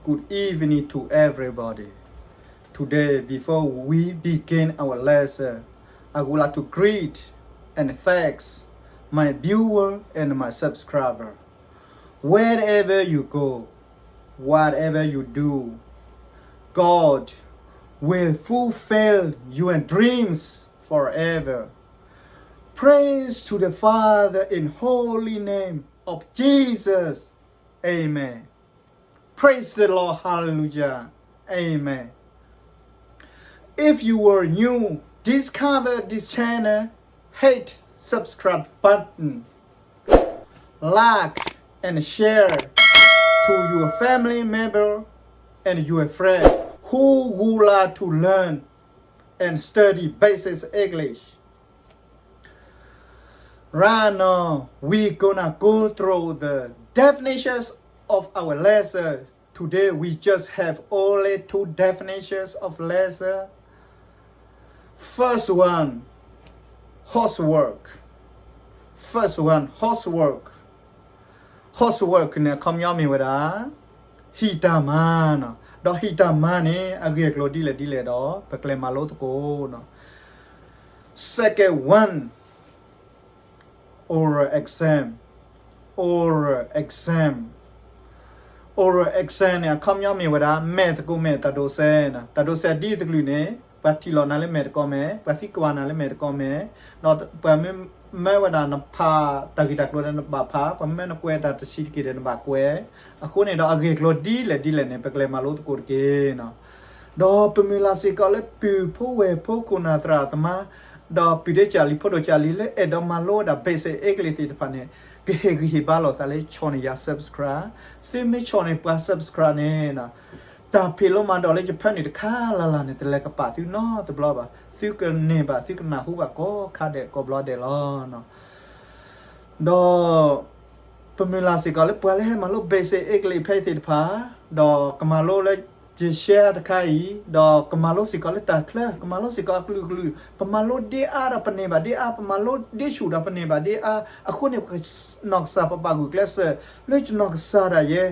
Good evening to everybody. Today, before we begin our lesson, I would like to greet and thanks my viewer and my subscriber. Wherever you go, whatever you do, God will fulfill your dreams forever. Praise to the Father in holy name of Jesus. Amen. Praise the Lord. Hallelujah. Amen. If you are new, discover this channel, hit subscribe button, like and share to your family member and your friend who would like to learn and study basic English. Right now, we're gonna go through the definitions of our lesson. Today, we just have only two definitions of lesson. First one, housework. First one, housework. Housework န့ၣ် အခီပညီမ့ၢ်ဝဲဒၣ် ဟံၣ်တၢ်မၤနီၤ, ဒီးဟံၣ်တၢ်မၤန့ၣ် အဂ့ၢ်အကျိၤဒ်လဲၣ်ဒ်လဲၣ်ဒီး ပကလဲၤမၤလိသကိးနီၤ. Second one, oral exam, oral exam, oral exam န့ၣ် အခီပညီမ့ၢ်ဝဲဒၣ် မဲာ်သကိးမဲာ်တၢ်ဒိးစဲးနီၤ, တၢ်ဒိးစဲးဒ်တကလုာ်န့ၣ် ပှၤထံၣ်လိာ်နၤလၢမဲာ်တကိးမဲာ်, ပှၤသံကွၢ်နၤလၢမဲာ်တကိးမဲာ်, ဒီးပှၤမ့ၢ်မၢဝဲဒၣ်နဖးတၢ်ဂ့ၢ်တၢ်ကျိၤဒီးနဘၣ်ဖး, ပှၤမၢနကွဲးတၢ်တဆံးတက့ၢ်ဒီးနဘၣ်ကွဲး, အဃိန့ၣ်ဒီးအဂ့ၢ်အကျိၤဒ်လဲၣ်ဒ်လဲၣ်န့ၣ် ပကလဲၤမၤလိသကိးတက့ၢ်နီၤ. ဒီးပမုၢ်လၢ်စ့ၢ်ကီးလၢပုၢ်ဖိဝဲၢ်ဖိခိၣ်နၢ်သရၣ်သမါ, ဒီးပုၢ်ဒ့ကၢ်လံၤဖိဒိၣ်ကၢ်လံၤလၢအဲၣ်ဒိးမၤလိဝဲဒၣ် basic English သ့ၣ်တဖၣ်န့ၣ်, ကဟ့ၣ်ဂံၢ်ဟ့ၣ်ဘါလိာ်သးလၢဆီၣ်န့ၢ်ယၤ subscribe, သုမ့ၢ်ဆီၣ်န့ၢ်ပှၤ subscribe န့ၣ်, တၢ်ဖံးလိမၤဒိးလၢယဖၢနုာ်တခါလၢ်လၢ်န့ၣ် တလဲၤကပာ်သုနီတဘျီဘၣ်, သုကန့ၢ်ဘၣ် သုကနၢ်ဟူဘၣ်ကိးခါဒဲးကိးဘျီဒဲးလီၤ. ဒီးပမုၢ်လၢ်စ့ၢ်ကီးလၢပှၤလၢဟဲမၤလိ basic English ဖဲအံၤသ့ၣ်တဖၣ်, ဒီးကမၤလိလၢယ share တခါအံၤ, ဒီးကမၤလိစ့ၢ်ကီးလၢတၢ်ချၢ, ကမၤလိစ့ၢ်ကီးအကလုာ်ကလုာ်, ပမၤလိဒ်အါဒီးပန့ၢ်ဘၣ်ဒ်အါ, ပမၤလိဒ်ဆူၣ်ဒီးပန့ၢ်ဘၣ်ဒ်အါ, အဃိန့ၣ် ပနီၢ်ကစၢ်ပဘၣ်ဂုာ်ကျဲးစၢး, လၢယနီၢ်ကစၢ်ဒၣ်ယဲ,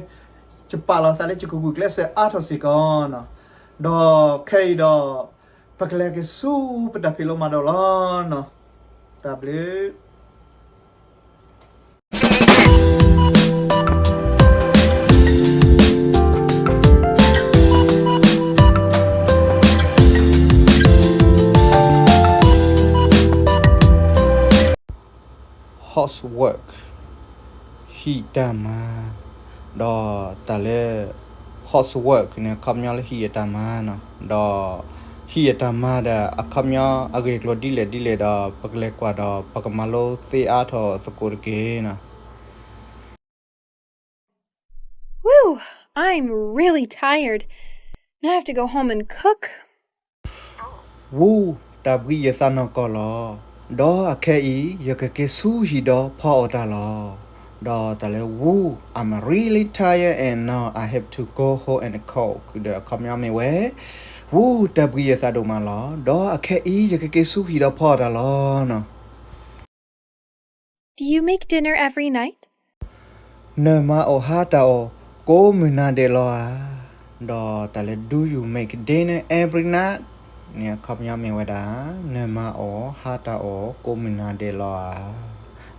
ယပာ်လီၤသးလၢယကဂုာ်ကျဲးစၢးအါထီၣ်စ့ၢ်ကီးနီၤ. ဒီးခဲအံၤဒီး ပကလဲၤက့ၤဆူပတၢ်ဖံးလိမၤဒိးလီၤနီၤ. တၢ်ဘျုး housework, ဟံၣ်တၢ်မၤ, ဒီးတၢ်လၢ housework န့ၣ် အခီပညီလၢဟံၣ်အတၢ်မၤနီၤ, ဒီးဟံၣ်အတၢ်မၤဒီး အခီပညီအဂ့ၢ်အကျိၤဒ်လဲၣ်ဒ်လဲၣ်ဒီး ပကလဲၤကွၢ်ဒီး ပကမၤလိသ့အါထီၣ်သကိးတက့ၢ်နီၤ. Woo! I'm really tired. Now I have to go home and cook. ဝူ, တၢ်ဘှံးယသးနီၢ်ကီၢ်လီၤ. ဒီးအခဲအံၤ ယကက့ၤဆူဟံၣ်ဒီးဖီအီၣ်တၢ်လီၤ. ဒီးတၢ်လၢ ဝူ, I'm really tired and now I have to go home and cook ဒီးအခီပညီမ့ၢ်ဝဲ, ဝူ, တၢ်ဘှံးယသးဒိၣ်မးလီၤ. ဒီးအခဲအံၤ ယကက့ၤဆူဟံၣ်ဒီးဖီအီၣ်တၢ်လီၤနီၤ. Do you make dinner every night? နမၤအီၣ်ဟါတၢ်အီၣ် ကိးမုၢ်နၤဒဲးလီၤဧါ. ဒီးတၢ်လၢ Do you make dinner every night န့ၣ် အခီပညီမ့ၢ်ဝဲဒၣ် နမၤအီၣ်ဟါတၢ်အီၣ် ကိးမုၢ်နၤဒဲးလီၤဧါ.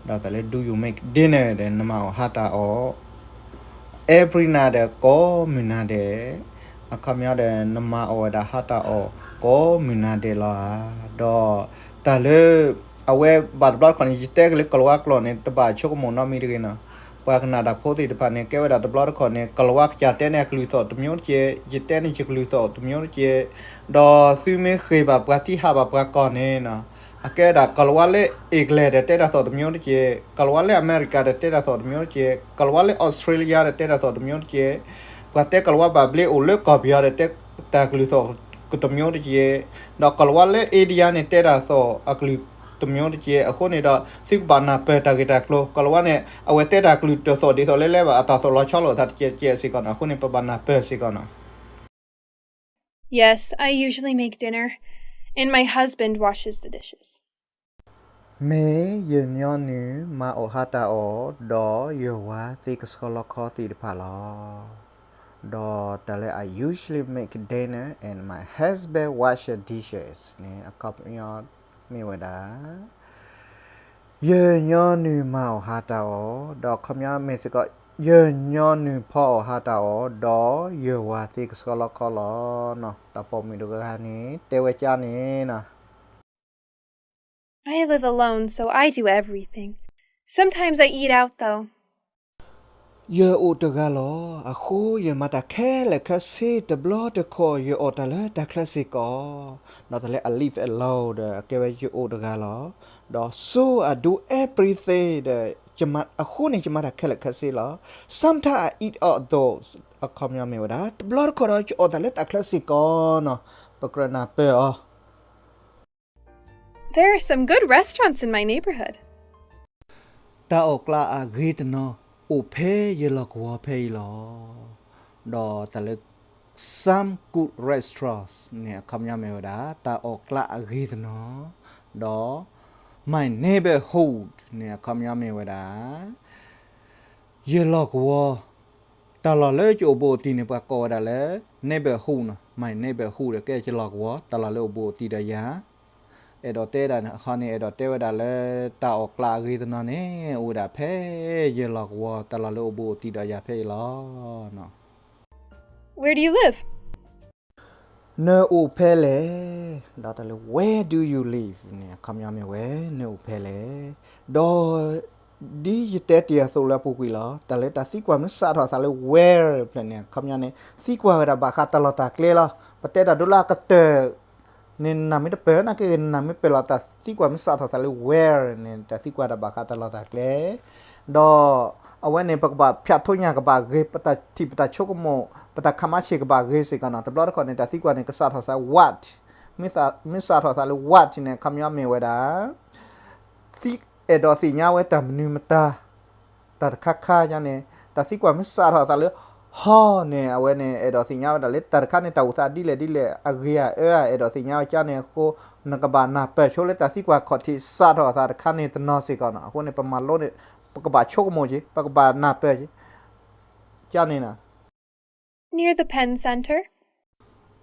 ဒီးတၢ်လၢ Do you make dinner ဒီး နမၤအီၣ်ဟါတၢ်အီၣ် every night ဒီး ကိးမုၢ်နၤဒဲး, အခီပညီဒီး နမၤအီၣ်ဝဲဒၣ်ဟါတၢ်အီၣ် ကိးမုၢ်နၤဒဲးလီၤဧါ. ဒီးတၢ်လၢ အဝဲဘၣ်တဘျီတခီၣ်န့ၣ် ယတဲက့ၤလၢကလၤဝါကျိာ်န့ၣ် တဘၣ်ဆိကမိၣ်နီတမံၤတဂ့ၤနီၤ. ပှၤကနၣ်တၢ်ဖိသ့ၣ်တဖၣ်န့ၣ် ကဲဝဲဒၣ်တဘျီတခီၣ်န့ၣ် ကလၤဝါကစၢ်တဲန့ၢ်အကလုၢ်သီၣ်တမျိုးတက့ၢ်, ယတဲန့ၢ်ယကလုၢ်သီၣ်တမျိုးတက့ၢ်, ဒီးသုမ့ၢ်ဃ့ဘၣ်ပှၤထံဟးဘၣ်ပှၤကီၢ်န့ၣ်နီၤ, အကဲဒၣ်ကလၤဝါလၢ England ဒီးတဲတၢ်သီၣ်တမျိုးတက့ၢ်, ကလၤဝါလၢအမဲရကၤဒီးတဲတၢ်သီၣ်တမျိုးတက့ၢ်, ကလၤဝါလၢ Australia ဒီးတဲတၢ်သီၣ်တမျိုးတက့ၢ်, ပှၤတဲကလၤဝါဘၣ်ဘျ့အိၣ်လၢကီၢ်ပယီၤဒီးတဲတၢ်ကလုၢ်သီၣ်တမျိုးတက့ၢ်, ဒီးကလၤဝါလၢ India န့ၣ် တဲတၢ်သီၣ်အကလုၢ်တမျိုးတက့ၢ်. အဃိန့ၣ်ဒီး သုကဘၣ်နၢ်ပၢၢ်တၢ်ဂ့ၢ်တၢ်ကျိၤ, ကလၤဝါန့ၣ် အဝဲတဲတၢ်ကလုၢ်တသီၣ်ဒ်သိးလဲၣ်လဲၣ်ဘၣ် အတၢ်သီၣ်လီၤဆီလိာ်အသးတကဲးတကဲးစ့ၢ်ကီးနီၤ. အဃိန့ၣ် ပဘၣ်နၢ်ပၢၢ်စ့ၢ်ကီးနီၤ. Yes, I usually make dinner, and my husband washes the dishes. မ့ၢ်ယညီနုၢ်မၤအီၣ်ဟါတၢ်အီၣ်, ဒီးယဝၤသ့ကဆှီလီခီသ့ၣ်တဖၣ်လီၤ. ဒီးတၢ်လၢ I usually make dinner and my husband wash the dishes န့ၣ် အခီပညီမ့ၢ်ဝဲဒၣ် ယညီနုၢ်မၤအီၣ်ဟါတၢ်အီၣ်, ဒီးအခီပညီမ့ၢ်စ့ၢ်ကီး ယညီနုၢ်ဖီအီၣ်ဟါတၢ်အီၣ်, ဒီးယဝၤသ့ကဆှီလီခီလီၤ. တၢ်ပိာ်မုၣ်တဂၤန့ၣ် တဲဝဲကန့ၣ်နီၤ I live alone, so I do everything. Sometimes I eat out, though. ယအိၣ်တဂၤလီၤ. အဃိယမၤတၢ်ခဲလၢာ်ခဲဆ့, တဘျီတခီၣ်ယအီၣ်တၢ်လၢတၢ်ချၢစ့ၢ်ကီး. ဒီးတၢ်လၢ I live alone ဒီး ကဲဝဲယအိၣ်တဂၤလီၤ. ဒီး so I do everything ဒီး အဃိန့ၣ်ယမၤတၢ်ခဲလၢာ်ခဲဆ့လီၤ. Sometimes I eat out though အခီပညီမ့ၢ်ဝဲဒၣ် တဘျီတခီၣ်ဒီးယအီၣ်တၢ်လၢတၢ်ချၢစ့ၢ်ကီးနီၤ. ပကြၢးနၢ်ပၢၢ်အီၤ There are some good restaurants in my neighborhood. တၢ်အီၣ်ကျးအဂ့ၤတနီၤ အိၣ်ဖဲယလီၢ်ကဝီၤဖဲအံၤလီၤ. ဒီးတၢ်လၢ some good restaurants န့ၣ် အခီပညီမ့ၢ်ဝဲဒၣ် တၢ်အီၣ်ကျးအဂ့ၤတနီၤ, ဒီး my neighborhood န့ၣ် အခီပညီမ့ၢ်ဝဲဒၣ် ယလီၢ်ကဝီၤ တၢ်လီၢ်လၢယအိၣ်ဘူးအိၣ်တံၢ်န့ၣ် ပှၤကိးဝဲဒၣ်လၢ neighborhood နီၤ. My neighborhood ဒီးကဲယလီၢ်ကဝီၤ တၢ်လီၢ်လၢအိၣ်ဘူးအိၣ်တံၢ်ဒီးယၤ, အဲၣ်ဒိးတဲဒၣ်န့ၣ် အခီန့ၣ် အဲၣ်ဒိးတဲဝဲဒၣ်လၢ တၢ်အီၣ်ကျးအဂ့ၤတနီၤန့ၣ် အိၣ်ဝဲဒၣ်ဖဲယလီၢ်ကဝီၤ တၢ်လီၢ်လၢအိၣ်ဘူးအိၣ်တံၢ်ဒီးယၤဖဲအံၤလီၤ. Where do you live? နအိၣ်ဖဲလဲၣ်, ဒီးတၢ်လၢ where do you live န့ၣ် အခီပညီမ့ၢ်ဝဲ နအိၣ်ဖဲလဲၣ်, ဒီး ဒ်ယတဲတ့ၢ်အသိးလၢအပူၤကွံာ်လီၤ. တၢ်လၢတၢ်သံကွၢ်မ့ၢ်စးထီၣ်သးလၢ where ဖျၢၣ်န့ၣ် အခီပညီန့ၣ် သံကွၢ်ဝဲဒၣ်ဘၣ်ဃးတၢ်လီၢ်တၢ်ကျဲလီၤ. ပတဲတၢ်ဒိလၢအကတၢၢ် န့ၣ်နမ့ၢ်တပၢၢ်နာ်က့ဂ့ၤ နမ့ၢ်ပၢၢ်လီၤ တၢ်သံကွၢ်မ့ၢ်စးထီၣ်သးလၢ where န့ၣ် တၢ်သံကွၢ်ဒၣ်ဘၣ်ဃးတၢ်လီၢ်တၢ်ကျဲ, ဒီးအဝဲန့ၣ် ပကဘၣ်ဖၠးထိညၣ်ကဘၣ်ဂ့ၤ ပတၢ်ထံၣ်ပတၢ်ဆိကမိၣ် ပတၢ်ခါမါဆ့ၣ်ကဘၣ်ဂ့ၤစ့ၢ်ကီးနီၤ. တဘျီတခီၣ်န့ၣ် တၢ်သံကွၢ်န့ၣ် ကစးထီၣ်သး what, မ့ၢ်စးထီၣ်သးလၢ what န့ၣ် အခီပညီမ့ၢ်ဝဲဒၣ် အဲၣ်ဒိးသ့ၣ်ညါဝဲတၢ်မနုၤမတၤ တၢ်တခါခါန့ၣ်, တၢ်သံကွၢ်မ့ၢ်စးထီၣ်သးလၢ how န့ၣ် အဝဲန့ၣ် အဲၣ်ဒိးသ့ၣ်ညါဝဲဒၣ်လၢ တၢ်တခါန့ၣ် တၢ်အိၣ်သးဒ်လဲၣ်ဒ်လဲၣ် အဂ့ၤဧါအၢဧါ အဲၣ်ဒိးသ့ၣ်ညါဝဲကန့ၣ်အဃိ နကဘၣ်နၢ်ပၢၢ်ဆိလၢတၢ်သံကွၢ်ခီၣ်ထံးစးထီၣ်သးတခါန့ၣ်တနီၤစ့ၢ်ကီးနီၤ. အဃိန့ၣ် ပမၤလိန့ၣ် ပကဘၣ်ဆိကမိၣ်က့ၤ ပကဘၣ်နၢ်ပၢၢ်က့ၤ ကန့ၣ်နီၤ. Near the Penn Center.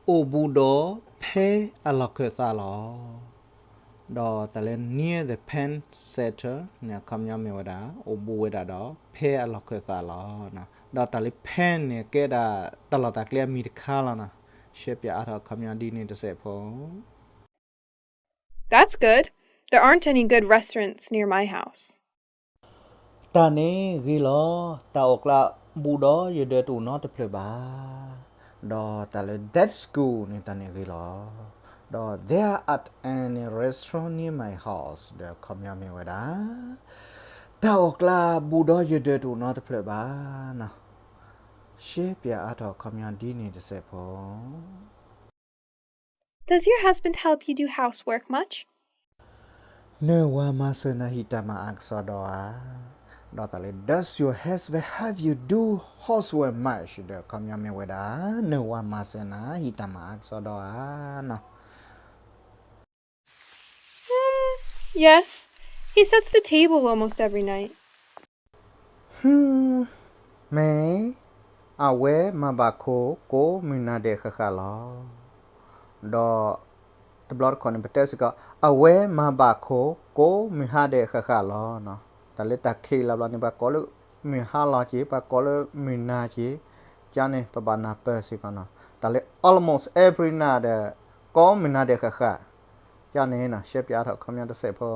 အိၣ်ဘူးဒီးဖဲအလီၢ်ခၢၣ်သးလီၤ. ဒီးတၢ်လၢ near the Penn Center န့ၣ် အခီပညီမ့ၢ်ဝဲဒၣ် အိၣ်ဘူးဝဲဒၣ်ဒီးဖဲအလီၢ်ခၢၣ်သးလီၤ. ဒီးတၢ်လၢ Penn န့ၣ် ကဲဒၣ်တၢ်လီၢ်တၢ်ကျဲအမံၤတခါလီၤနီၤ. ရှဲပၠးအါထီၣ်အခီပညီဒ်န့ၣ်တစဲးဖိ That's good. There aren't any good restaurants near my house. တၢ်န့ၣ်ဂ့ၤလီၤ. တၢ်အီၣ်ကျးဘူးဒီးယဒၢးတအိၣ်နီတဖျၢၣ်ဘၣ်. ဒီးတၢ်လၢ that's good န့ၣ် တၢ်န့ၣ်ဂ့ၤလီၤ. ဒီး there aren't any restaurant near my house ဒီးအခီပညီမ့ၢ်ဝဲဒၣ် တၢ်အီၣ်ကျးဘူးဒီးယဒၢးတအိၣ်နီတဖျၢၣ်ဘၣ်နီၤ. ရှဲပၠးအါထီၣ်အခီပညီဒ်န့ၣ်တစဲးဖိ Does your husband help you do housework much? နဝၤမၤစၢၤနၤဟံၣ်တၢ်မၤအါကစီဒီဧါ. ဒီးတၢ်လၢ does your husband help you do housework much ဒီးအခီပညီမ့ၢ်ဝဲဒၣ် နဝၤမၤစၢၤနၤဟံၣ်တၢ်မၤအါကစီဒီဧါနီၤ. Yes, he sets the table almost every night. မ့ၢ် အဝဲမၤဘၣ်ခိၣ်ကိးမုၢ်နၤဒဲးဃၣ်ဃၣ်လီၤ. ဒီးတဘျီတခီၣ်န့ၣ် ပတဲစ့ၢ်ကီး အဝဲမၤဘၣ်ခိၣ်ကိးမုၢ်ဟါဒဲးဃၣ်ဃၣ်လီၤ. တၢ်လၢတၢ်ခံးလီၤဘျီန့ၣ် ပှၤကိးလၢမုၢ်ဟါလီၤက့ၤ ပှၤကိးလၢမုၢ်နၤက့ၤ ကန့ၣ် ပဘၣ်နၢ်ပၢၢ်စ့ၢ်ကီးနီၤ. တၢ်လၢ almost every night ဒီး ကိးမုၢ်နၤဒဲးဃၣ်ဃၣ် ကန့ၣ်နီၤ ရှဲပၠးအါထီၣ်အခီပညီတစဲးဖိ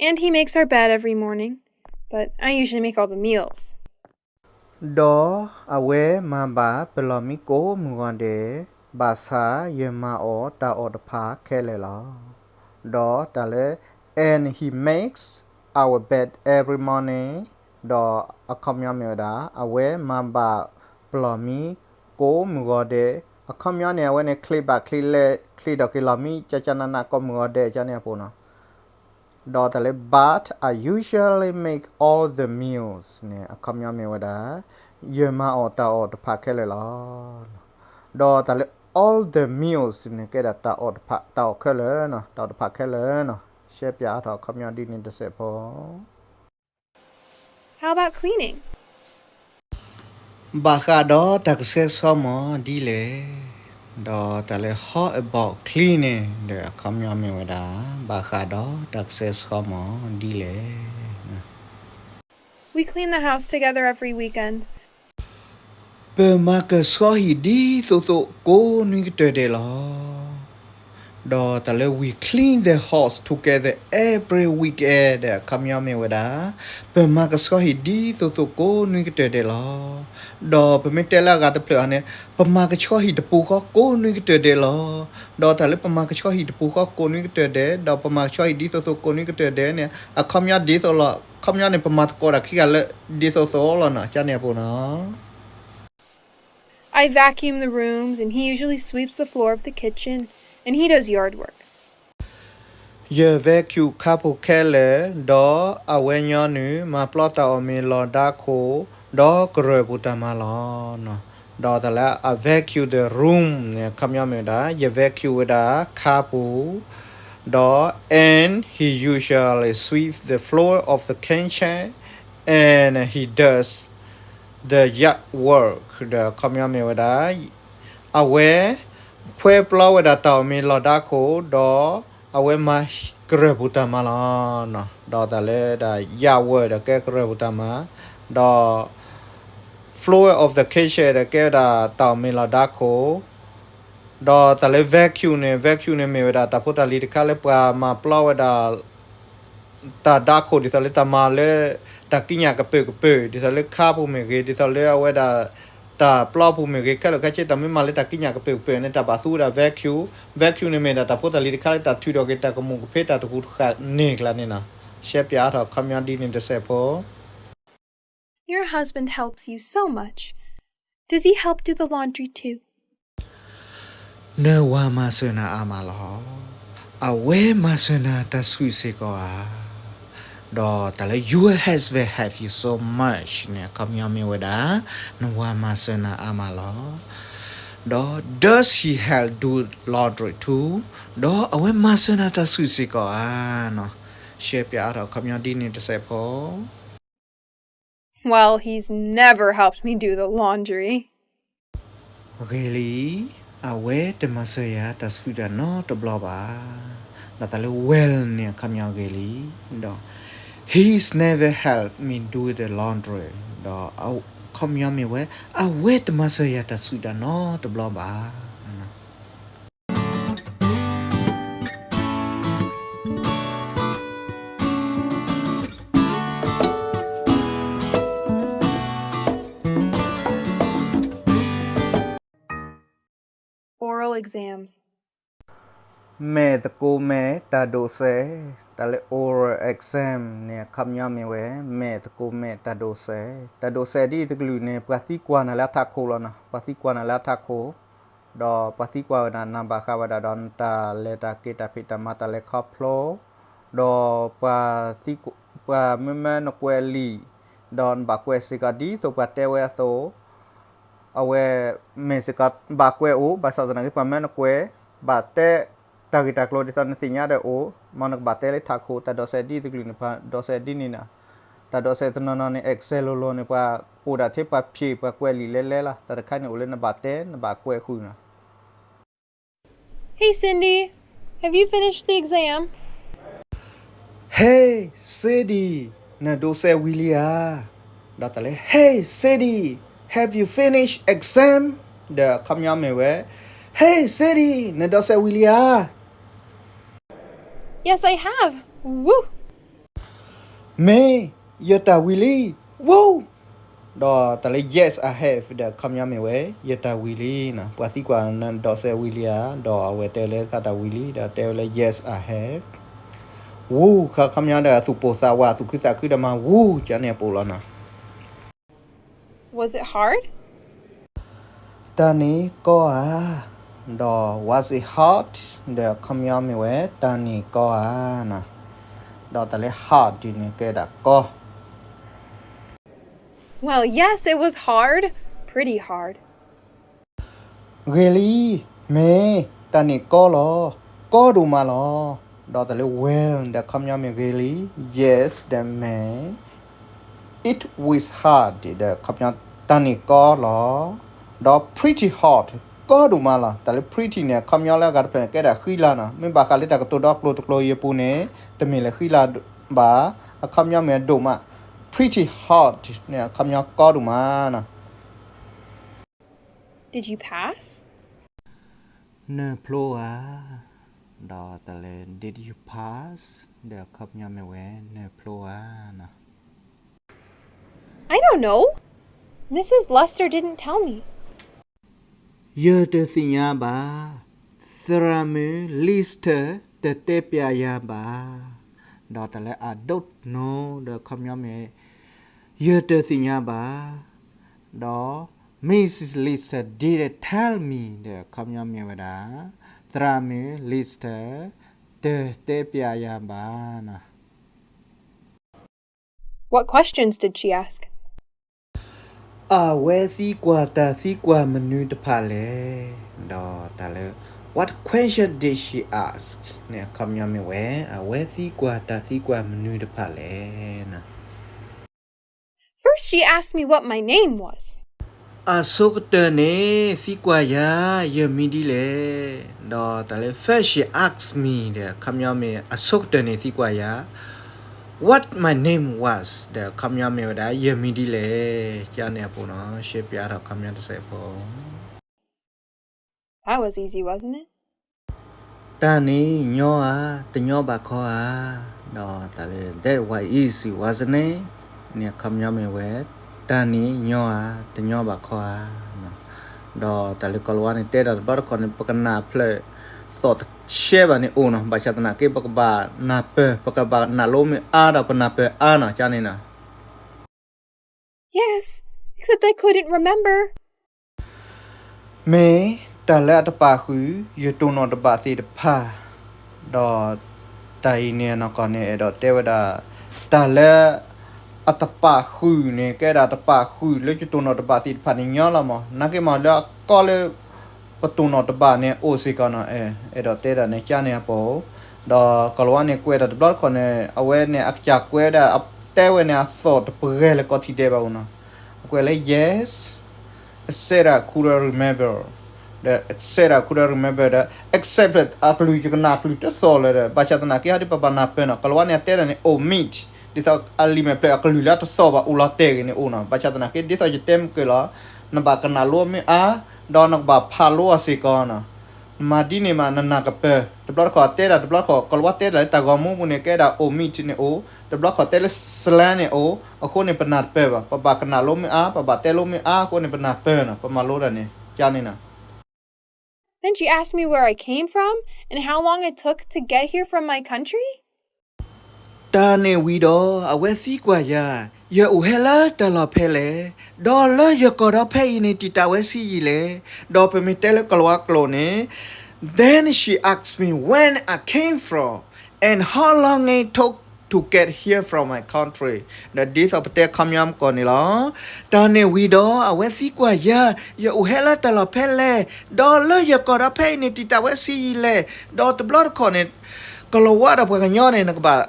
And he makes our bed every morning, but I usually make all the meals. ဒီးအဝဲမၤဘၣ်ပလီၢ်မံကိးမုၢ်ဂီၤဒဲး, ဘၣ်ဆၣ်ယမၤအီၣ် တၢ်အီၣ်တဖၣ်ခဲလၢာ်လီၤ. ဒီးတၢ်လၢ and he makes our bed every morning ဒီးအခီပညီမ့ၢ်ဝဲဒၣ် အဝဲမၤဘၣ်ပလီၢ်မံကိးမုၢ်ဂီၤဒဲး, အခီပညီန့ၣ် အဝဲန့ၣ် ချ့ဘၣ်ချ့လဲၣ် ချ့ထီၣ်က့ၤလီၢ်မံ ကကနနးကိးမုၢ်ဂီၤဒဲး ကန့ၣ်အပူၤနီၤ. ဒီးတၢ်လၢ but I usually make all the meals န့ၣ် အခီပညီမ့ၢ်ဝဲဒၣ် ယမၤအီၣ်တၢ်အီၣ်တဖၣ်ခဲလၢာ်လီၤ. ဒီးတၢ်လၢ all the meals န့ၣ် ကဲဒၣ်တၢ်အီၣ်တဖၣ် တၢ်အီၣ်ခဲလၢာ်နီၤ တၢ်အီၣ်တဖၣ်ခဲလၢာ်နီၤ. ရှဲပၠးအါထီၣ်အခီပညီဒ်န့ၣ်တစဲးဖိ How about cleaning? ဘၣ်ဃးဒီးတၢ်ကဆှဲကဆှီမ့ၢ်ဒ်လဲၣ်, ဒီးတၢ်လၢ how about cleaning ဒီးအခီပညီမ့ၢ်ဝဲဒၣ် ဘၣ်ဃးဒီးတၢ်ကဆှဲကဆှီမ့ၢ်ဒ်လဲၣ်. We clean the house together every weekend. ပမၤကဆှီဟံၣ်ဒ်သိးသိးကိးနွံကတၢၢ်ဒဲးလီၤ. ဒီးတၢ်လၢ we clean the house together every weekend ဒီးအခီပညီမ့ၢ်ဝဲဒၣ် ပမၤကဆှီဟံၣ်ဒ်သိးသိးကိးနွံကတၢၢ်ဒဲးလီၤ. ဒီးပမ့ၢ်တဲလၢအဂၤတဖျၢၣ်အီၤန့ၣ် ပမၤကဆှီဟံၣ်တပူၤဃီကိးနွံကတၢၢ်ဒဲးလီၤ. ဒီးတၢ်လၢပမၤကဆှီဟံၣ်တပူၤဃီကိးနွံကတၢၢ်ဒဲး ဒီးပမၤကဆှီဟံၣ်ဒ်သိးသိးကိးနွံကတၢၢ်ဒဲးန့ၣ် အခီပညီဒ်သိးလီၤ. အခီပညီန့ၣ် ပမၤသကိးတၢ်ခံဂၤလၢ ဒ်သိးသိးလီၤနီၤ ကန့ၣ်အပူၤနီၤ. I vacuum the rooms and he usually sweeps the floor of the kitchen and he does yard work. ယ vacuum ခါပူၤခဲလၢာ် ဒီးအဝဲညီနုၢ်မၤပျီတၢ်အီၣ်မ့ၤလီၢ်ဒါခိၣ် ဒီးကရၢၢ်ပူၤတၢ်မၤလီၤ. ဒီးတၢ်လၢ I vacuum the room န့ၣ် အခီပညီမ့ၢ်ဝဲဒၣ် ယ vacuum ဝဲဒၣ်ခါပူၤ ဒီး and he usually sweeps the floor of the kitchen and he does the yard work ဒီးအခီပညီမ့ၢ်ဝဲဒၣ် အဝဲ ခွဲပျီဝဲဒၣ်တၢ်အီၣ်မ့ၤလီၢ်ဒါခိၣ် ဒီးအဝဲမၤကရၢၢ်ပူၤတၢ်မၤလီၤ. ဒီးတၢ်လၢဒၣ် yard work ဒီးကဲကရၢၢ်ပူၤတၢ်မၤ ဒီး floor of the kitchen ဒီးကဲဝဲဒၣ်တၢ်အီၣ်မ့ၤလီၢ်ဒါခိၣ် ဒီးတၢ်လၢ vacuum န့ၣ် vacuum န့ၣ်မ့ၢ်ဝဲဒၣ်တၢ်ဖိတၢ်လံၤတခါလၢပှၤမၤပျီဝဲဒၣ် တၢ်ဒါခိၣ် ဒ်သိးလၢတၢ်မၤလၢ တၢ်ကံးညာ်ကပၢၢ်ကပၢၢ် ဒ်သိးလၢခါပူၤမ့ၢ်ဂ့ၤ ဒ်သိးလၢအဝဲဒၣ် တၢ်ပျီပူၤမ့ၢ်ဂ့ၤ ခဲလၢာ်ခဲဆ့ တၢ်မ့ၢ်မၤလၢတၢ်ကံးညာ်ကပၢၢ်ကပၢၢ်န့ၣ် တၢ်ဘၣ်သူဝဲဒၣ် vacuum, vacuum န့ၣ်မ့ၢ်ဒၣ်တၢ်ဖိတၢ်လံၤတခါလၢတၢ်ထုးထီၣ်က့ၤတၢ်ကမူၣ်ကဖ့တၢ်တကူတဃာ်န့ၣ်ကျါန့ၣ်နီၤ. ရှဲပၠးအါထီၣ်ခီပညီဒ်န့ၣ်တစဲးဖိ Your husband helps you so much. Does he help do the laundry too? နဝၤမၤစၢၤနၤအါမးလီၤ. အဝဲမၤစၢၤနၤတၢ်ဆူၣ်စ့ၢ်ကီးဧါ. ဒီးတၢ်လၢ your husband help you so much န့ၣ် အခီပညီမ့ၢ်ဝဲဒၣ် နဝၤမၤစၢၤနၤအါမးလီၤ. ဒီး does he help do laundry too? ဒီးအဝဲမၤစၢၤနၤတၢ်ဆူၣ်စ့ၢ်ကီးဧါနီၤ. ရှဲပၠးအါထီၣ်ခီပညီဒ်န့ၣ်တစဲးဖိ Well, he's never helped me do the laundry. ဂ့ၤလံ, အဝဲတမၤစၢၤယၤတၢ်ဆူၣ်တၢ်နီတဘျီဘၣ်. ဒီးတၢ်လၢ well န့ၣ် အခီပညီဂ့ၤလံ, ဒီး he's never helped me do the laundry ဒီးအခီပညီမ့ၢ်ဝဲ အဝဲတမၤစၢၤယၤတၢ်ဆူၣ်တၢ်နီတဘျီဘၣ်. Oral exams. မဲာ်သကိးမဲာ်တၢ်ဒိးစဲး, တၢ်လၢ oral exam န့ၣ် အခီပညီမ့ၢ်ဝဲ မဲာ်သကိးမဲာ်တၢ်ဒိးစဲး, တၢ်ဒိးစဲးဒ်အံၤတကလုာ်န့ၣ် ပှၤသံကွၢ်နၤလၢအထးခိၣ်လီၤနီၤ, ပှၤသံကွၢ်နၤလၢအထးခိၣ် ဒီးပှၤသံကွၢ်ဝဲဒၣ်နၤဘၣ်ဃးဝဲဒၣ်ဒီးနတၢ်လဲၤတၢ်က့ၤတၢ်ဖံးတၢ်မၤတၢ်လဲၤခီဖျိ, ဒီးပှၤသံကွၢ်, ပှၤမ့မ့ၢ်နကွဲးလံာ်, ဒီးနဘၣ်ကွဲးစ့ၢ်ကီးဒ်သိးပှၤတဲဝဲအသိး, အဝဲမ့ၢ်စ့ၢ်ကီးဘၣ်ကွဲးအိၣ်, ဘၣ်ဆၣ်သနာ်က့ ပှၤမ့ၢ်နကွဲး, ဘၣ်တဲတၢ်ဂ့ၢ်တၢ်ကျိၤဒ်သိးနသ့ၣ်ညါဒီးအိၣ်, မ်နကဘၣ်တဲလၢထးခိၣ်, တၢ်ဒိးစဲးဒ်အံၤတကလုာ်န့ၣ် ပှၤဒိးစဲးဒ်န့ၣ်နီၤ. တၢ်ဒိးစဲးတနီၤနီၤန့ၣ် exam လိၤလိၤန့ၣ် ပှၤအိၣ်ဒၣ်ထဲပှၤဖံးပှၤကွဲးလံာ်လဲလဲလီၤ. တၢ်တခါန့ၣ်အိၣ်လၢနဘၣ်တဲ နဘၣ်ကွဲးဃုာ်နီၤ. Hey Cindy, have you finished the exam? Hey Cindy, နဒိးစဲးဝံၤလံဧါ. ဒီးတၢ်လၢ Hey Cindy, have you finished exam? ဒီးအခီပညီမ့ၢ်ဝဲ Hey Cindy, နဒိးစဲးဝံၤလံဧါ. Yes, I have. Woo! မ့ၢ်, ယတၢ်ဝံၤလံ. Woo! ဒီးတၢ်လၢ Yes, I have ဒီးအခီပညီမ့ၢ်ဝဲ ယတၢ်ဝံၤလံနီၤ. ပှၤသံကွၢ်နဒိးစဲးဝံၤလံဧါ, ဒီးအဝဲတဲလၢသးတၢ်ဝံၤလံ, ဒီးတဲဝဲလၢ Yes, I have. Woo! အခီပညီဒီးသူၣ်ပိၢ်သးဝး သူၣ်ခုသးခုဒီးမၤ woo ကန့ၣ်အပူၤလီၤနီၤ. Was it hard? တၢ်န့ၣ်ကီဧါ. ဒီး was it hard? ဒီးအခီပညီမ့ၢ်ဝဲ တၢ်န့ၣ်ကီဧါနီၤ. ဒီးတၢ်လၢ hard ဒ်န့ၣ်ကဲဒၣ်ကီ Well, yes, it was hard. Pretty hard. ဂ့ၤလံ, မ့ၢ်, တၢ်န့ၣ်ကီလီၤ, ကီဒိၣ်မးလီၤ. ဒီးတၢ်လၢ well ဒီးအခီပညီမ့ၢ်ဂ့ၤလံ, yes ဒီးမ့ၢ်, it was hard ဒီးအခီပညီ တၢ်န့ၣ်ကီလီၤ. ဒီး pretty hot ကီဒိၣ်မးလီၤ. တၢ်လၢ pretty န့ၣ် အခီပညီလၢအဂၤတဖျၢၣ်န့ၣ် ကဲဒၣ်ဃံလၤနီၤ. မ့ၢ်ဘၣ်ဃးလၢတၢ်ကတိၤဒီကျိၤတကျိၤအံၤအပူၤန့ၣ် တမ့ၢ်လၢဃံလၤဘၣ်. အခီပညီမ့ၢ်ဒိၣ်မး. Pretty hot န့ၣ် အခီပညီကီဒိၣ်မးနီၤ. Did you pass? နဖျိဧါ. ဒီးတၢ်လၢ did you pass ဒီးအခီပညီမ့ၢ်ဝဲ နဖျိဧါနီၤ. I don't know. Missus Lester didn't tell me. ယတသ့ၣ်ညါဘၣ်. သရၣ်မုၣ် Lester တတဲပျးယၤဘၣ်. ဒီးတၢ်လၢ I don't know ဒီးအခီပညီမ့ၢ် ယတသ့ၣ်ညါဘၣ်. ဒီး Missus Lester didn't tell me ဒီးအခီပညီမ့ၢ်ဝဲဒၣ် သရၣ်မုၣ် Lester တတဲပျးယၤဘၣ်နီၤ. What questions did she ask? အဝဲသံကွၢ်တၢ်သံကွၢ်မနုၤတဖၣ်လဲၣ်. ဒီးတၢ်လၢ What question did she ask န့ၣ် အခီပညီမ့ၢ်ဝဲ အဝဲသံကွၢ်တၢ်သံကွၢ်မနုၤတဖၣ်လဲၣ်နီၤ. First, she asked me what my name was. အဆိကတၢၢ်န့ၣ် သံကွၢ်ယၤ ယမံၤဒ်လဲၣ်. ဒီးတၢ်လၢ first she asked me ဒီးအခီပညီမ့ၢ် အဆိကတၢၢ်န့ၣ်သံကွၢ်ယၤ what my name was ဒီးအခီပညီမ့ၢ်ဝဲဒၣ် ယမံၤဒ်လဲၣ်. ကန့ၣ်အပူၤနီၤ ရှဲပၠးထီၣ်အခီပညီတစဲးဖိ That was easy, wasn't it? တၢ်န့ၣ်ညီဧါ, တညီဘၣ်ခီဧါ. ဒီးတၢ်လၢ that was easy, wasn't it? န့ၣ်အခီပညီမ့ၢ်ဝဲ တၢ်န့ၣ်ညီဧါ, တညီဘၣ်ခီဧါ. ဒီးတၢ်လၢကီၤလၤဝါန့ၣ် တဲဒၣ်တဘျီတခီၣ်န့ၣ် ပကနၢ်ဖျၢၣ်သီၣ်တရှဲဘၣ်န့ၣ်အိၣ်နီၤ, ဘၣ်ဆၣ်သနာ်က့ ပကဘၣ်နၢ်ပၢၢ်, ပကဘၣ်နၢ်လိမ့ၢ်အါဒီးပနၢ်ပၢၢ်အါနီၤ, ကန့ၣ်နီၤ. Yes, except I couldn't remember. မ့ၢ်တၢ်လၢအတပာ်ဃုာ် ယတိၢ်နီၣ်တဘၣ်သ့ၣ်တဖၣ်, ဒီးတၢ်အံၤန့ၣ်နီၢ်ကီၢ်န့ၣ် အဲၣ်ဒိးတဲဝဲဒၣ် တၢ်လၢအတပာ်ဃုာ်န့ၣ် ကဲဒၣ်တပာ်ဃုာ်လၢယတိၢ်နီၣ်တဘၣ်သ့ၣ်တဖၣ်န့ၣ်ညီလီၤမး, နာ်က့မးလၢအကီလၢ ပတိၢ်နီၣ်တဘၣ်န့ၣ်အိၣ်စ့ၢ်ကီးနီၤ, အဲၣ်ဒိးတဲဒၣ်န့ၣ် ကန့ၣ်အပူၤ, ဒီးကီၤလၤဝါန့ၣ်ကွဲးတၢ်တဘျီတခီၣ်န့ၣ် အဝဲန့ၣ်အကစၢ်ကွဲးဒၣ် အတဲဝဲန့ၣ်အသီၣ်တပှဲၤလၢကီၢ်ထံးဒဲးဘၣ်အိၣ်နီၤ, အကွဲးလၢ yes, et cetera, couldn't remember, ဒီး et cetera, couldn't remember ဒီး except အကလုၢ်ယကနၣ်အကလုၢ်တသီၣ်လၢၤဒီး ဘၣ်ဆၣ်သနာ်က့ ဟဲဒ်ပဘၣ်နၢ်ပၢၢ်နီၤ, ကီၤလၤဝါန့ၣ်အတဲဒၣ်န့ၣ် omit, ဒ်သိးအလံာ်မဲာ်ဖျၢၣ်အကလုၢ်လၢအတသီၣ်ဘၣ်အိၣ်လီၤတဲာ်ဂ့ၤန့ၣ်အိၣ်နီၤ, ဘၣ်ဆၣ်သနာ်က့ ဒ်သိးယတဲမုၢ်ကၢၢ်လီၤ, နဘၣ်ကနၣ်လိမ့ၢ်အါ, ဒီးနကဘၣ်ဖးလိအီၤစ့ၢ်ကီးနီၤ. နမၤဒ်န့ၣ်မး နနၢ်ကပၢၢ်, တဘျီတခီၣ်တဲဒၣ် တဘျီတခီၣ် ကီၤလၤဝါတဲဒၣ်လၢတၢ်ဂီၤမူပူၤန့ၣ် ကဲဒၣ် omit န့ၣ်အိၣ်, တဘျီတခီၣ်တဲလၢ slang န့ၣ်အိၣ်, အဃိန့ၣ် ပနၢ်တပၢၢ်ဘၣ်, ပဘၣ်ကနၣ်လိမ့ၢ်အါ, ပဘၣ်တဲလိမ့ၢ်အါ, အဃိန့ၣ် ပနၢ်ပၢၢ်နီၤ, ပမၤလိတၢ်န့ၣ် ကန့ၣ်နီၤ. Then she asked me where I came from and how long it took to get here from my country. တၢ်န့ၣ်ဝံၤဒီး အဝဲသံကွၢ်ယၤ, ယအိၣ်ဟဲလၢတၢ်လီၢ်ဖဲလဲၣ်, ဒီးလၢယကီၢ်ဒီဖဲအံၤန့ၣ် တံာ်တာ်ဝဲဆံးယံာ်လဲၣ်, ဒီးပမ့ၢ်တဲလၢကီၤလၤဝါကျိာ်န့ၣ်, Then she asked me when I came from and how long it took to get here from my country. ဒီးဒ်သိးပတဲခီပညီမ့ၢ်ကီၢ်န့ၣ်လီၤ. တၢ်န့ၣ်ဝံၤဒီး အဝဲသံကွၢ်ယၤ, ယအိၣ်ဟဲလၢတၢ်လီၢ်ဖဲလဲၣ်, ဒီးလၢယကီၢ်ဒီဖဲအံၤန့ၣ် တံာ်တာ်ဝဲဆံးယံာ်လဲၣ်, ဒီးတဘျီတခီၣ်န့ၣ် ကီၤလၤဝါဒီးပှၤကညီန့ၣ် နကဘၣ်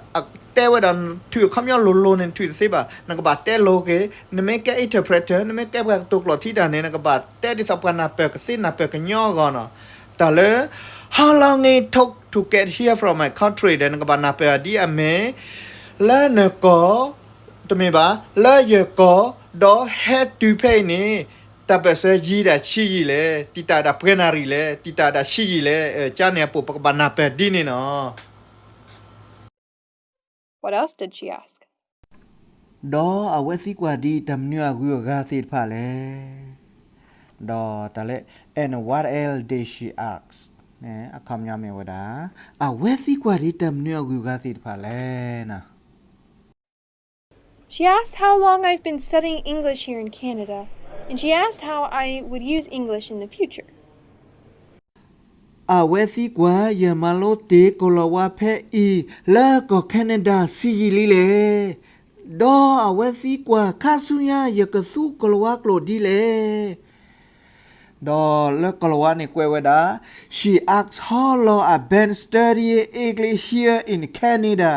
တဲဝဲဒၣ် နထုးအခီပညီလိၤလိၤန့ၣ် နထုးတသ့ဘၣ်, နကဘၣ်တဲလိၤက့ၤ, နမ့ၢ်ကဲ interpreter, နမ့ၢ်ကဲပှၤကတိၤကျိာ်ထံတၢ်န့ၣ် နကဘၣ်တဲဒ်သိးပှၤနၢ်ပၢၢ်ကသ့နၢ်ပၢၢ်ကညီအဂီၢ်နီၤ. တၢ်လၢ how long it took to get here from my country ဒီး နကဘၣ်နၢ်ပၢၢ်ဒ်အမ့ၢ် လၢနကီၢ်, တမ့ၢ်ဘၣ်, လၢယကီၢ်, ဒီးဟဲတုၤဖဲအံၤန့ၣ် တၢ်ပၢၢ်ဆၢယံာ်ဒၣ်ဆံးယံာ်လဲၣ်, တံာ်တာ်ဒၣ်ပှဲၤနၣ်ရံၣ်လဲၣ်, တံာ်တာ်ဒၣ်ဆံးယံာ်လဲၣ်, ကန့ၣ်အပူၤ ပကဘၣ်နၢ်ပၢၢ်ဒ်န့ၣ်နီၤ. What else did she ask? ဒီးအဝဲသံကွၢ်ဒ်တၢ်မနုၤအဂုၤအဂၤသ့ၣ်တဖၣ်လဲၣ်. ဒီးတၢ်လၢ and what else did she ask န့ၣ် အခီပညီမ့ၢ်ဝဲဒၣ် အဝဲသံကွၢ်ဒ်တၢ်မနုၤအဂုၤအဂၤသ့ၣ်တဖၣ်လဲၣ်နီၤ. She asked how long I've been studying English here in Canada, and she asked how I would use English in the future. အဝဲသံကွၢ် ယမၤလိတ့ၢ်ကီၤလၤဝါဖဲအံၤ လၢကီၢ် Canada ဆံးယံာ်လံလဲၣ်, ဒီးအဝဲသံကွၢ် ခါဆူညါ ယကသူကီၤလၤဝါကျိာ်ဒ်လဲၣ်. ဒီးလၢကီၤလၤဝါန့ၣ်ကွဲးဝဲဒၣ် She asks how long I've been studying English here in Canada,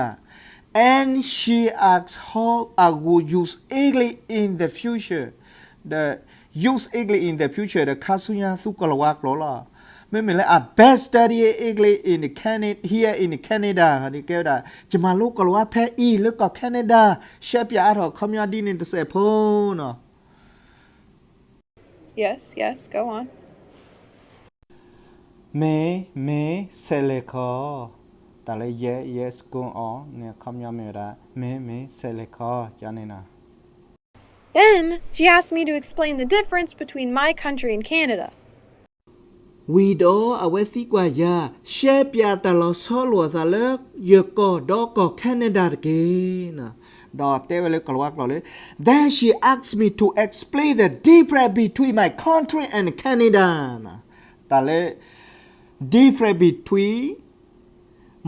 and she asks how I would use English in the future. ဒီး use English in the future ဒီးခါဆူညါသူကလၤဝါကျိာ်လီၤ. မ့မ့ၢ်လၢ I best study English in Canada, here in Canada ဒီးကဲဝဲဒၣ် ယမၤလိကလၤဝါဖဲအံၤလၢကီၢ် Canada ရှဲပၠးအါထီၣ်အခီပညီဒ်န့ၣ်တစဲးဖိနီၤ. Yes, yes, go on. မ့ၢ်, မ့ၢ်, ဆဲးလဲၤခီ, တၢ်လၢ yes, yes, go on န့ၣ် အခီပညီမ့ၢ်ဝဲဒၣ် မ့ၢ်, မ့ၢ်, ဆဲးလဲၤခီ ကန့ၣ်နီၤ. Then she asked me to explain the difference between my country and Canada. ဝံၤဒီးအဝဲသံကွၢ်ယၤ ရှဲပၠးတၢ်လီၤဆီလိာ်အသးလၢယကီၢ်ဒီးကီၢ် Canada တက့ၢ်. ဒီးတဲဝဲလၢကလၤဝါကျိာ်လၢ Then she asked me to explain the difference between my country and Canada. တၢ်လၢ difference between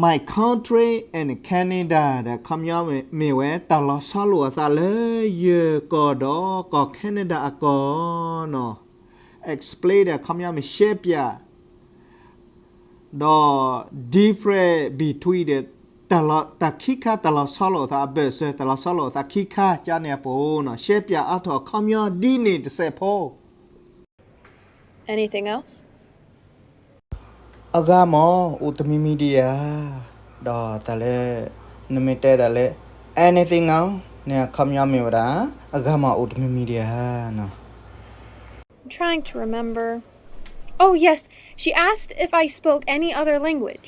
my country and Canada ဒီး အခီပညီမ့ၢ်ဝဲ တၢ်လီၤဆီလိာ်အသးလၢယကီၢ်ဒီးကီၢ် Canada အကီၢ်နီၤ. Explain ဒီး အခီပညီမ့ၢ်ရှဲပၠး, ဒီး difference between ဒီး တၢ်လီၤတၢ်ခံခါ တၢ်လီၤဆီလိာ်အသး အဘၢၣ်စၢၤ တၢ်လီၤဆီလိာ်အသးခံခါ ကန့ၣ်အပူၤနီၤ. ရှဲပၠးအါထီၣ်အခီပညီဒ်န့ၣ်တစဲးဖိ Anything else? အဂၤမ့ၢ်အိၣ်တမံၤမံၤဒံးဧါ. ဒီးတၢ်လၢ နမ့ၢ်တဲဒၣ်လၢ anything else န့ၣ် အခီပညီမ့ၢ်ဝဲဒၣ် အဂၤမ့ၢ်အိၣ်တမံၤမံၤဒံးဧါနီၤ. I'm trying to remember. Oh, yes, she asked if I spoke any other language.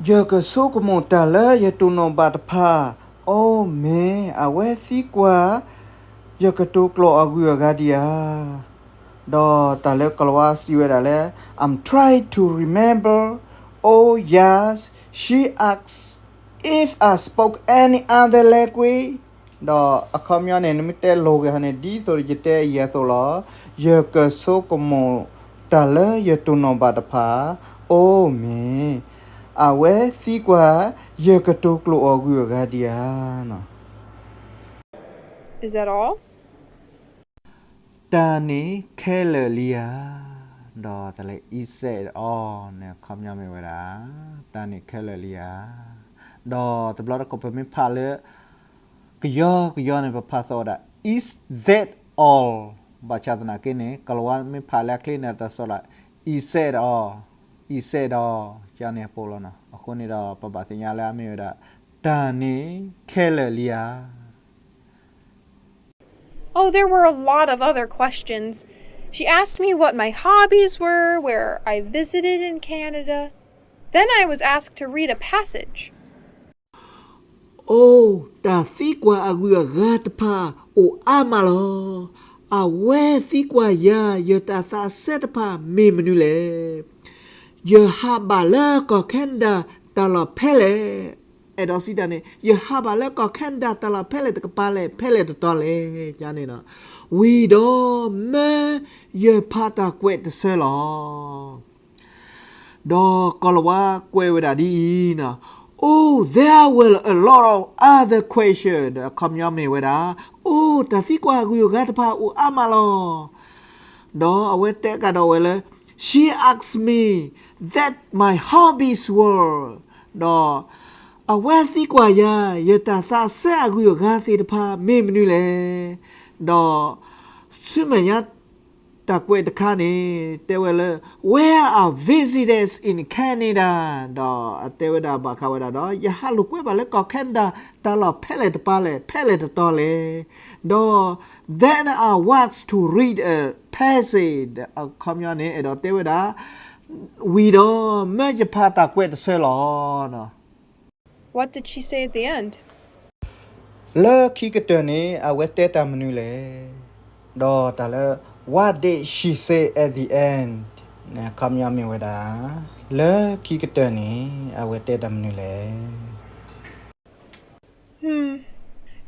ယကဆိကမိၣ်တၢ်လၢယတိၢ်နီၣ်ဘၣ်တဖၣ်, အိၣ်မ့ၢ် အဝဲသံကွၢ် ယကတိၤကျိာ်အဂုၤအဂၤဒံးဧါ. ဒီးတၢ်လၢကလၤဝါစံးဝဲဒၣ်လၢ I'm trying to remember. Oh yes, she asked if I spoke any other language. ဒီးအခီပညီန့ၣ် နမ့ၢ်တဲလိၤက့ၤဟီန့ၣ် ဒ်သိးယတဲယဲၢ်အသိးလီၤ. ယကဆိကမိၣ်တၢ်လၢယတိၢ်နီၣ်ဘၣ်တဖၣ်, အိၣ်မ့ၢ် အဝဲသံကွၢ် ယကတိၤကျိာ်အဂုၤအဂၤဒံးဧါနီၤ. Is that all? တၢ်န့ၣ်ခဲလၢာ်လံဧါ. ဒီးတၢ်လၢ is that all န့ၣ် အခီပညီမ့ၢ်ဝဲဒၣ် တၢ်န့ၣ်ခဲလၢာ်လံဧါ. ဒီးတဘျီတခီၣ်ပမ့ၢ်ဖးလၢ ကယီကယီန့ၣ် ပဖးသီၣ်ဝဲဒၣ် is that all. ဘၣ်ဆၣ်သနာ်က့န့ၣ် ကလၤဝါမ့ၢ်ဖးလၢအချ့န့ၣ် တၢ်သီၣ်ဒၣ် is that all, is that all ကန့ၣ်အပူၤလီၤနီၤ. အဃိန့ၣ်ဒီး ပဘၣ်သ့ၣ်ညါလၢအမ့ၢ်ဝဲဒၣ် တၢ်န့ၣ်ခဲလၢာ်လံဧါ. Oh, there were a lot of other questions. She asked me what my hobbies were, where I visited in Canada. Then I was asked to read a passage. အိၣ် တၢ်သံကွၢ်အဂုၤအဂၤတဖၣ်အိၣ်အါမးလီၤ. အဝဲသံကွၢ်ယၤ ယတၢ်သးစဲတဖၣ်မ့ၢ်မနုၤလဲၣ်. ယဟးဘၣ်လၢကီၢ် Canada တၢ်လီၢ်ဖဲလဲၣ်. အဲၣ်ဒိးစံးတၢ်န့ၣ် ယဟးဘၣ်လၢကီၢ် Canada တၢ်လီၢ်ဖဲလဲၣ်တကပၤလဲၣ် ဖဲလဲၣ်တတီၤလဲၣ် ကန့ၣ်နီၤ. ဝံၤဒီးမၢယဖးတၢ်ကွဲးတဆၢလီၤ. ဒီးကီၤလၤဝါကွဲးဝဲဒၣ်ဒ်အံၤနီၤ, Oh, there were a lot of other questions. ဒီးအခီပညီမ့ၢ်ဝဲဒၣ်, အိၣ် တၢ်သံကွၢ်အဂုၤအဂၤတဖၣ်အိၣ်အါမးလီၤ. ဒီးအဝဲတဲကဒီးဝဲလၢ She asked me that my hobbies were. ဒီးအဝဲသံကွၢ်ယၤ ယတၢ်သးစဲအဂုၤအဂၤသ့ၣ်တဖၣ်မ့ၢ်မနုၤလဲၣ်. ဒီးဆူမဲာ်ညါ တၢ်ကွဲးတခါန့ၣ် တဲဝဲလၢ Where I visited in Canada. ဒီးအတဲဝဲဒၣ်ဘၣ်ဃးဝဲဒၣ်ဒီး ယဟးလိာ်ကွဲဘၣ်လၢကီၢ် Canada တၢ်လီၢ်ဖဲလဲၣ်တပၤလဲၣ် ဖဲလဲၣ်တတီၤလဲၣ်. ဒီး Then I was to read a passage. အခီပညီန့ၣ် အဲၣ်ဒိးတဲဝဲဒၣ် ဝံၤဒီးမၢယဖးတၢ်ကွဲးတဆၢလီၤ. What did she say at the end? လၢခံကတၢၢ်န့ၣ် အဝဲတဲတၢ်မနုၤလဲၣ်. ဒီးတၢ်လၢ What did she say at the end? န့ၣ် အခီပညီမ့ၢ်ဝဲဒၣ် လၢခံကတၢၢ်န့ၣ် အဝဲတဲတၢ်မနုၤလဲၣ်. Hmm.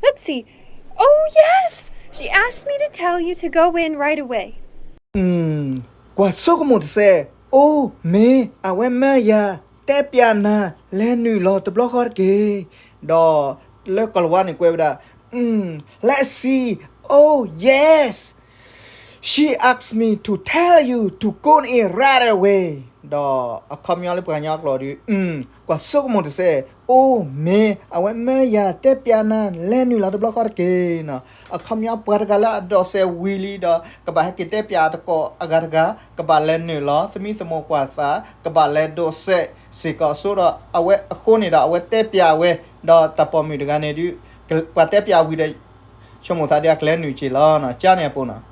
Let's see. Oh, yes! She asked me to tell you to go in right away. ကွၢ်ဆိကမိၣ်တစဲး, အိၣ် မ့ၢ် အဝဲမၢယၤ တဲပၠးနၤ လဲၤနုာ်လီၤတဘျီဃီတက့ၢ်. ဒီးလၢကီၤလၤဝါန့ၣ်ကွဲးဝဲဒၣ်, Let's see. Oh, yes. She asked me to tell you to go in right away. ဒီးအခီပညီလၢပှၤကညီအကျိာ်ဒီး ကွၢ်ဆိကမိၣ်တစဲး, အိၣ်မ့ၢ်အဝဲမၢယၤတဲပျးနၤ လဲၤနုာ်လီၤတဘျီဃီတက့ၢ်နီၤ. အခီပညီပှၤတဂၤလၢအဒိးစဲးဝံၤလံဒီး ကဘၣ်ဟဲက့ၤတဲပျးသကိးအဂၤတဂၤ, ကဘၣ်လဲၤနုာ်လီၤ သမံသမိးကွၢ်သး, ကဘၣ်လဲၤဒိးစဲးစ့ၢ်ကီးဆိဒီး အဝဲအဃိန့ၣ်ဒီး အဝဲတဲပျးဝဲ, ဒီးတၢ်ပိာ်မုၣ်တဂၤန့ၣ်ဒုး ပှၤတဲပျးဝံၤဒီး ဆိကမိၣ်သးဒီးအကလဲၤနုာ်က့ၤလီၤနီၤ. ကန့ၣ်အပူၤနီၤ.